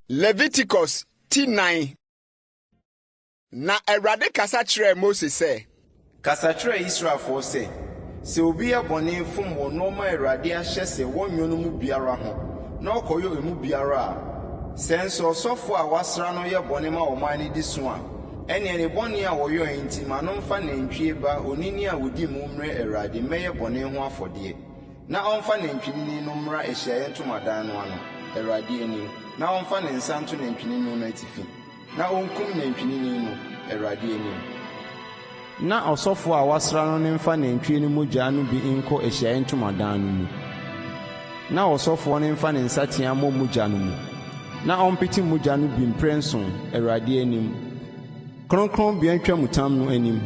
Leviticus ti nan. Na Awurade kasa kyerɛɛ Mose sɛ. Kasa kyerɛ Israelfoɔ sɛ, 'Sɛ obi yɛ bɔne fom wɔ nnoɔma a Awurade ahyɛ sɛ wɔnnyɔ no mu biara ho na ɔkɔyɔ emu biara a, sɛ nso ɔsɔfoɔ a wɔasra no yɛ bɔne ma ɔman no di so a, ɛnneɛ ne bɔne a wɔyɔeɛ nti ma no mfa nantwie ba onini a ɔdi mu mmrɛ Awurade mmɛyɛ bɔne ho afɔdeɛ. Na ɔmfa nantwinini no mmra ahyiaeɛ ntomadan no ano, Awurade anim, na ɔmfa ne nsa nto nantwinini no atifi, na ɔnkum nantwinini no, Awurade anim. Na ɔsɔfoɔ a wɔasra no no mfa nantwie no mogya no bi nkɔ ahyiaeɛ ntomadan no mu, na ɔsɔfoɔ no mfa ne nsateaa mmɔ mogya no mu, na ɔmpete mogya no bi mprɛnson, Awurade anim. Kronkronbea ntwamutam no anim,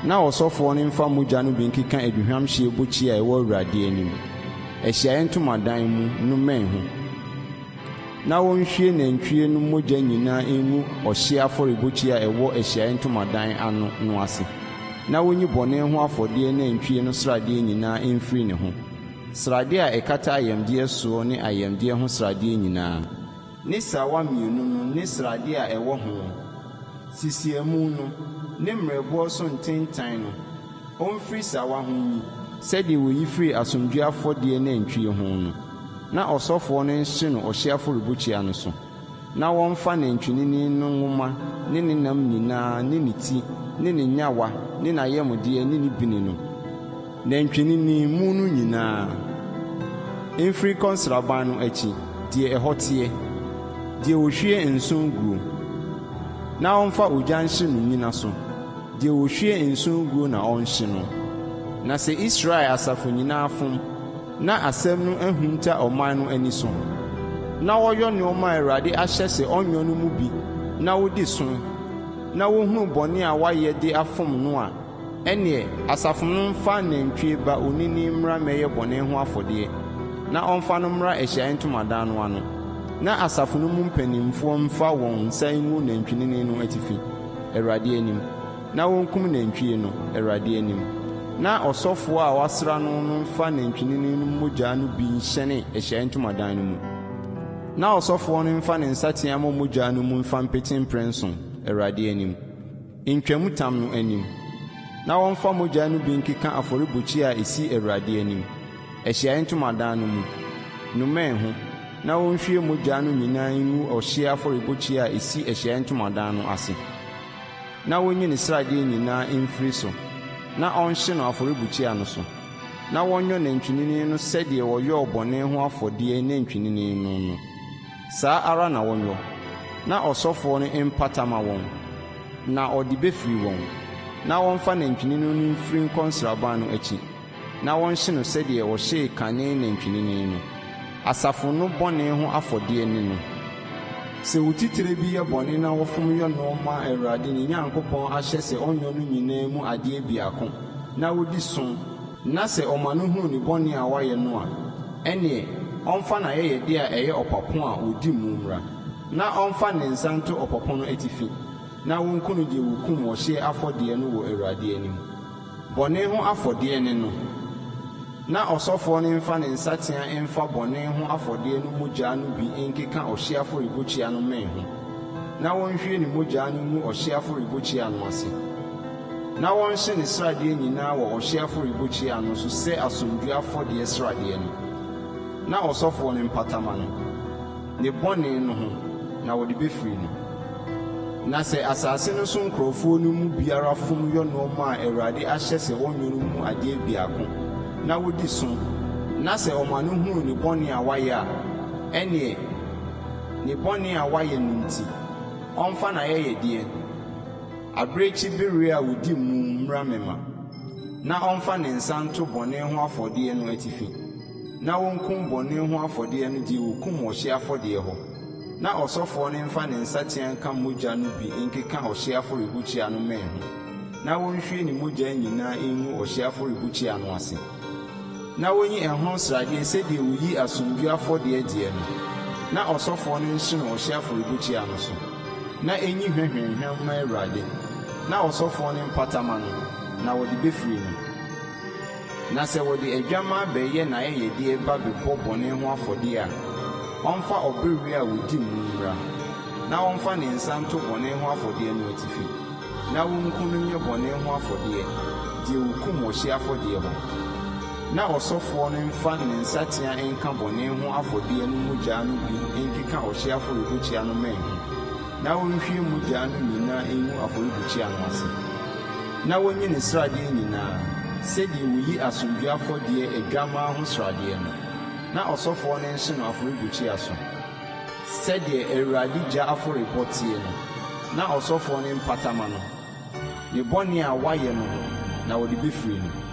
na ɔsɔfoɔ no mfa mogya no bi nkeka aduhwam hyeɛ bukyia a ɛwɔ Awurade anim, Ahyiaeɛ Ntomadan mu no mmɛn ho, na ɔnhwie nantwie no mogya nyinaa ngu ɔhyeɛ afɔrebukyia a ɛwɔ Ahyiaeɛ Ntomadan ano no ase, na ɔnyi bɔne ho afɔdeɛ nantwie no sradeɛ nyinaa mfiri ne ho, sradeɛ a ɛkata ayamdeɛ soɔ ne ayamdeɛ ho sradeɛ nyinaa. Ne sawa mmienu no ne sradeɛ a ɛwɔ ho, sisiamu no, ne mmerɛboɔ so ntentan no, ɔmfiri sawa ho nyi, sɛdeɛ wɔyi firi asomdwoeɛ afɔdeɛ nantwie ho no, na ɔsɔfoɔ no nhye no ɔhyeɛ afɔrebukyia no so, na wɔmfa nantwinini no nwoma ne ne nam nyinaa ne ne ti ne ne nnyawa ne n'ayamdeɛ ne ne bini no, Nantwinini mu no nyinaa mfiri nkɔ nsraban no akyi, deɛ ɛhɔ teɛ, deɛ wɔhwie nsõ guo, na ɔmfa ogya nhye no nnyina so, deɛ wɔhwie nsõ guo na ɔnhye no. Na sɛ Israel asafo nyinaa fom, na asɛm no ahunta ɔman no ani so, na wɔyɔ nnoɔma a Awurade ahyɛ sɛ ɔnyɔ no mu bi na wɔdi so, na wɔhunu bɔne a wɔayɛ de afom no a, Ɛnneɛ, asafo no mfa nantwie ba onini mmra mmɛyɛ bɔne ho afɔdeɛ, na ɔmfa no mmra ahyiaeɛ ntomadan no ano, na asafo no mu mpanimfoɔ mfa wɔn nsa ngu nantwinini no atifi, Awurade anim, na wɔnkum nantwie no, Awurade anim. Na ɔsɔfoɔ a wɔasra no no mfa nantwinini no mogya no bi nhyɛne ahyiaeɛ ntomadan no mu, na ɔsɔfoɔ no mfa ne nsateaa mmɔ mogya no mu mfa mpete mprɛnson, Awurade anim. Ntwamutam no anim, na wɔmfa mogya no bi nkeka afɔrebukyia a esi Awurade anim, Ahyiae Ntomadan no mu, no mmɛn ho, na wonhwie mogya no nyinaa ngu ɔhyeɛ afɔrebukyia a esi Ahyiae Ntomadan no ase, na wonyi ne sradeɛ nyinaa mfiri so, na ɔnhye no afɔrebukyia no so. Na wɔnyɔ nantwinini no sɛdeɛ wɔyɔɔ bɔne ho afɔdeɛ nantwinini no no. Saa ara na wɔnyɔ, na ɔsɔfoɔ no mpata ma wɔn, na ɔde bɛfiri wɔn, na wɔmfa nantwinini no mfiri nkɔ nsraban no akyi, na wɔnhye no sɛdeɛ wɔhyee kane nantwinini no. Asafo no bɔne ho afɔdeɛ ne no. Sɛ wo titire bi yɛ bɔne na ɔfom yɔ nnoɔma a Awurade ne Nyankopɔn ahyɛ sɛ ɔnyɔ no nyinaa mu adeɛ biako, na ɔdi so, na sɛ ɔma no hunu ne bɔne a wayɛ no a, ɛnneɛ ɔmfa n'ayɛyɛdeɛ a ɛyɛ ɔpapo a wɔdi mu mmra, na ɔmfa ne nsa nto ɔpapo no atifi, na wɔnku no deɛ wɔkum ɔhyeɛ afɔdeɛ no wɔ Awurade anim. Bɔne ho afɔdeɛ ne no. Na ɔsɔfoɔ no mfa ne nsateaa mfa bɔne ho afɔdeɛ no mogya no bi nkeka ɔhyeɛ afɔrebukyia no mmɛn ho, na wɔnhwie ne mogya no ngu ɔhyeɛ afɔrebukyia no ase. Na wɔnhye ne sradeɛ nyinaa wɔ ɔhyeɛ afɔrebukyia no so sɛ asomdwoeɛ afɔdeɛ sradeɛ no, na ɔsɔfoɔ no mpata ma no, ne bɔne no ho, na wɔde bɛfiri no. Na sɛ asase no so nkurɔfoɔ no mu biara fom yɔ nnoɔma a Awurade ahyɛ sɛ wɔnyɔ no mu adeɛ biako, na wɔdi so, na sɛ ɔma no hunu ne bɔne a wayɛ a, ɛnneɛ, ne bɔne a wayɛ no nti, ɔmfa n'ayɛyɛdeɛ, Abirekyi bereɛ a ɔdi mu mmra mmɛma, na ɔmfa ne nsa nto bɔne ho afɔdeɛ no atifi, na wɔnkum bɔne ho afɔdeɛ no deɛ wɔkum ɔhyeɛ afɔdeɛ hɔ, na ɔsɔfoɔ no mfa ne nsateaa nka mogya no bi nkeka ɔhyeɛ afɔrebukyia no mmɛn ho, na wɔnhwie ne mogya nyinaa ngu ɔhyeɛ afɔrebukyia no ase. Na wɔnyi ɛho sradeɛ sɛdeɛ wɔyi asomdwoeɛ afɔdeɛ deɛ no, na ɔsɔfoɔ no nhye no ɔhyeɛ afɔrebukyia no so. Na enyi hwa hwamhwam mma Awurade, na ɔsɔfoɔ no mpata ma no, na wɔde bɛfiri no. Na sɛ wɔde adwammaa bɛyɛ n'ayɛyɛdeɛ ba bɛbɔ bɔne ho afɔdeɛ a, Ɔmfa ɔbereɛ a ɔdi mu mmra, na ɔmfa ne nsa nto bɔne ho afɔdeɛ no atifi, na wɔnku no nyɛ bɔne ho afɔdeɛ, deɛ wɔkum ɔhyeɛ afɔdeɛ hɔ. Na ɔsɔfoɔ no mfa ne nsateaa nka bɔne ho afɔdeɛ no mogya no bi nkeka ɔhyeɛ afɔrebukyia no mmɛn ho, na ɔnhwie mogya no nyinaa ngu afɔrebukyia no ase. Na wɔnyi ne sradeɛ nyinaa, sɛdeɛ wɔyi asomdwoeɛ afɔdeɛ adwammaa ho sradeɛ no, na ɔsɔfoɔ no nhye no afɔrebukyia so, sɛdeɛ Awurade gya afɔrebɔ teɛ no, na ɔsɔfoɔ no mpata mma no, ne bɔne a wayɛ no ho, na wɔde bɛfiri no.